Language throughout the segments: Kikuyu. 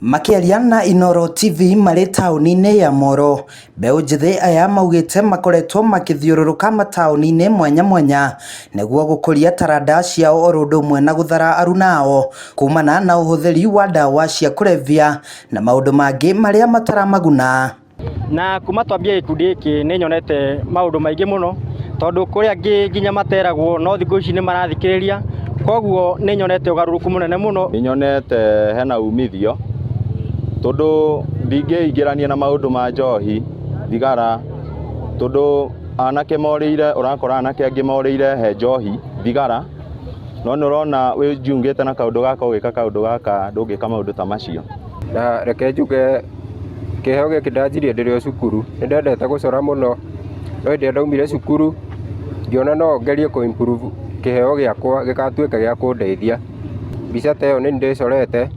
Makĩaria na Inooro TV marĩ taũni-inĩ ya Moro, mbeũ njĩthĩ aya maugĩte makoretwo makĩthiũrũrũka mataũni-inĩ mwanya mwanya nĩguo gũkũria taranda ciao oro ũndũ ũmwe na gũthara aruna ao kumana na ũhũthĩri wa ndawa cia kũrebia na maũndũ mangĩ marĩa mataramaguna. Na kuma twambia gĩkundi gĩkĩ nĩ nyonete maũndũ maingĩ mũno, tondũ kũrĩ angĩ nginya materagwo no thikũ ici nĩ marathikĩrĩria, koguo nĩ nyonete ũgarũrũku mũnene mũno. Nĩ nyonete hena umithio tondũ ndingĩingĩrania na maũndũ ma njohi, thigara, tondũ anake morĩire, ũrakora anake angĩ morĩire he njohi, thigara, no nĩ ũrona wĩjungĩte na kaũndũ gaka ũgĩka kaũndũ gaka ndũngĩka maũndũ ta macio. Na reke njuge kĩheo gĩkĩ ndanjirie ndĩrĩ o cukuru, nĩ ndendete gũcora mũno, no hĩndĩ ĩrĩa ndaumire cukuru ngĩona no ngerie kũ improve kĩheo gĩakwa gĩgatuĩka gĩa kũndeithia. Mbica ta ĩyo nĩ ndĩcorete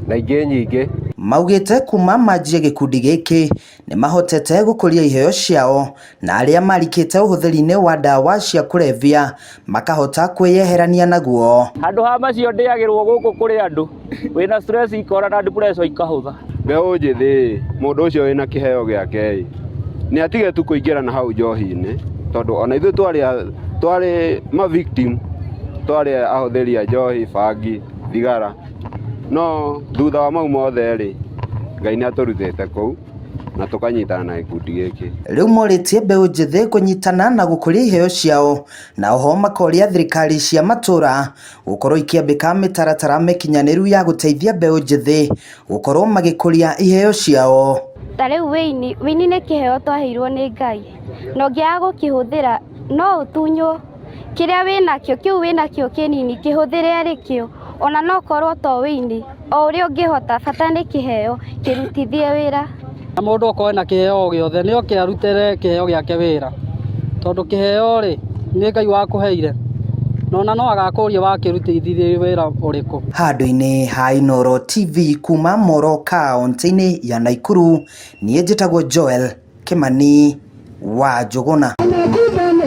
na ingĩ nyingĩ. Maugĩte kuma manjie gĩkundi gĩkĩ nĩ mahotete gũkũria iheo ciao na arĩa marikĩte ũhũthĩri-inĩ wa ndawa cia kũrebia makahota kwĩyeherania naguo. Handũ ha macio ndĩagĩrwo gũkũ kũrĩ andũ, wĩna stress ikora na depression ikahũtha. Mbeũ njĩthĩ mũndũ ũcio wĩna kĩheo gĩake ĩ, nĩ atige tu kũingĩra na hau njohi-inĩ, tondũ ona ithuĩ twarĩ ma victim, twarĩ ahũthĩri a njohi, bangi, thigara, no thutha wa mau mothe rĩ, Ngai nĩ atũrutĩte kũu na tũkanyitana na gĩkundi gĩkĩ. Rĩu morĩtie mbeũ njĩthĩ kũnyitana na gũkũria iheo ciao na oho makoria thirikari cia matũra gũkorwo ikĩambĩka mĩtaratara mĩkinyanĩru ya gũteithia mbeũ njĩthĩ gũkorwo magĩkũria iheo ciao. Ta rĩu wĩini, wĩini nĩ kĩheo twaheirwo nĩ Ngai, na ũngĩaga gũkĩhũthĩra no ũtunywo kĩrĩa wĩnakĩo, kĩu wĩnakĩo kĩnini kĩhũthĩre arĩ kĩo, ona no korwo to wĩini, o ũrĩa ũngĩhota, bata nĩ kĩheo, kĩrutithie wĩra. Na mũndũ okorwo ena kĩheo o gĩothe nĩ oke arutĩre kĩheo gĩake wĩra, tondũ kĩheo rĩ, nĩ Ngai wakũheire, na ona no agakũria wakĩrutithirie wĩra ũrĩkũ. Handũ-inĩ ha Inooro TV kuma Moro kaũntĩ-inĩ ya Naikuru, niĩ njĩtagwo Joel Kĩmani wa Njũgũna.